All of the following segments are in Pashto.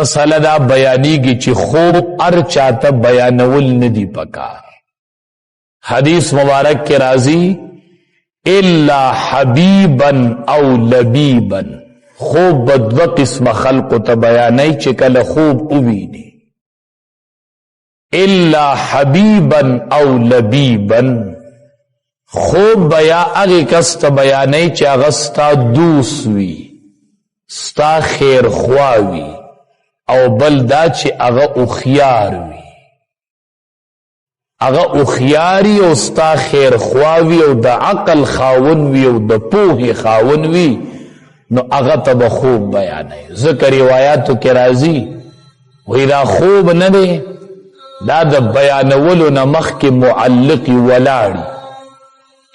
مسله دا بیانېږي چې خوب هر چاته بیانول نه دي پکار. حدیث مبارک کې راځي الا حبیبا او لبیبا، خوب به دوه قسمه خلقو ته بیانوي چې کله خوب وویني. الا حبیبا او لبیبا، خوب به یا هغې کس ته بیانوي چې هغه ستا دوست وي، ستا خیرخوا وي، او بل دا چې هغه هوښیار وي. هغه هوښیاري او ستا خیرخوا وي او د عقل خاون وي او د پوهې خاون وي، نو هغه ته به خوب بیانوي. ځکه روایاتو کې راځي وایي دا خوب نه دی، دا د بیانولو نه مخکې معلق ولاړي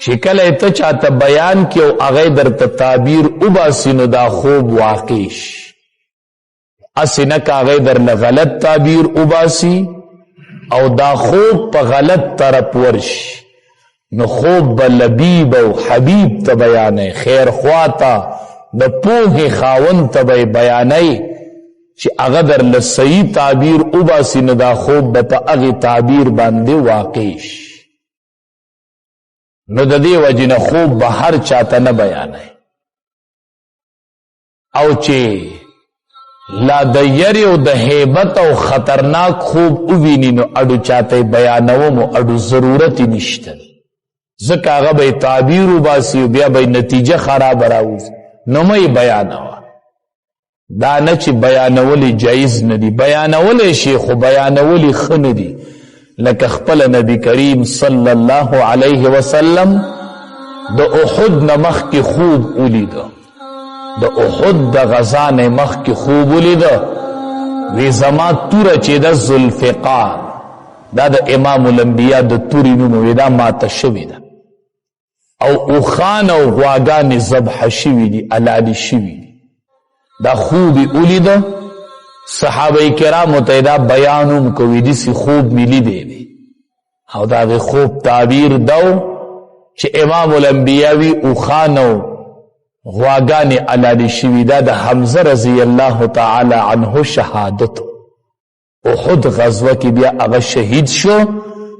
چې کله یې ته چاته بیان کړې او هغه یې درته تعبیر وباسي نو دا خوب واقع شي. هسې نه که هغه یې درله غلط تعبیر وباسي او دا خوب په غلط طرف ورشي، نو خوب به لبیب او حبیب ته بیانوي، خیرخوا ته، د پوهې خاوند ته به یې بیانوي چې هغه درله صحیح تعبیر وباسي، نو دا خوب به په هغې تعبیر باندې واقع شي. نو د دې وجې نه خوب به هر چاته نه بیانوي. او چې لا د یرې او د هیبت او خطرناک خوب وویني نو اډو چاته یې بیانوم او اډو ضرورت یې نشته دی، ځکه هغه به یې تعبیر وباسي او بیا به یې نتیجه خرابه راوځي، نو مه یې بیانوه. دا نه چې بیانول یې جایز نه دي، بیانولی شي خو بیانول یې ښه نه دي. لکه خپل نبی کریم صلی الله علیه وسلم د احد نه مخکې خوب ولیده، د احد د غزا نه مخکې خوب ولیده، وی زما توره چې ده ذوالفقار، دا د امام الانبیا د تورې نوم، وی دا ماته شوې ده، او اوښان او غواګانې ذبح شوي دي، حلالې شوي دي. دا خوب یې ولیده، صحابه کرامو ته دا بیان هم کوي، داسې خوب مې لیدی دی. او د هغې خوب تعبیر دا و چې امام الانبیا وي اوښان او غواګانې حلالې شوي. دا د حمزه رضی الله تعالی عنه شهادت، احد غزوه کې بیا هغه شهید شو.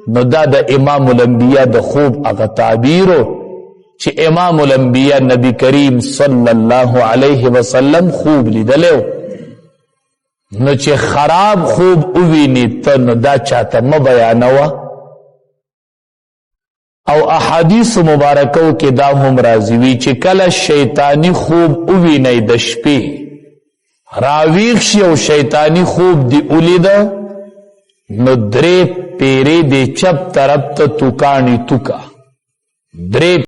نو دا د امام الانبیا د خوب هغه تعبیر چې امام الانبیا نبی کریم صلی الله علیه وسلم خوب لیدلی. نو چې خراب خوب وویني ته نو دا چاته مه بیانوه. او احادیث مبارکو کې دا هم راځي وي چې کله شیطانی خوب ووینئ د شپې راویښ شي او شیطانی خوب دی ولیده، نو درې پیرې د چپ طرف ته توکاڼي توکا، درې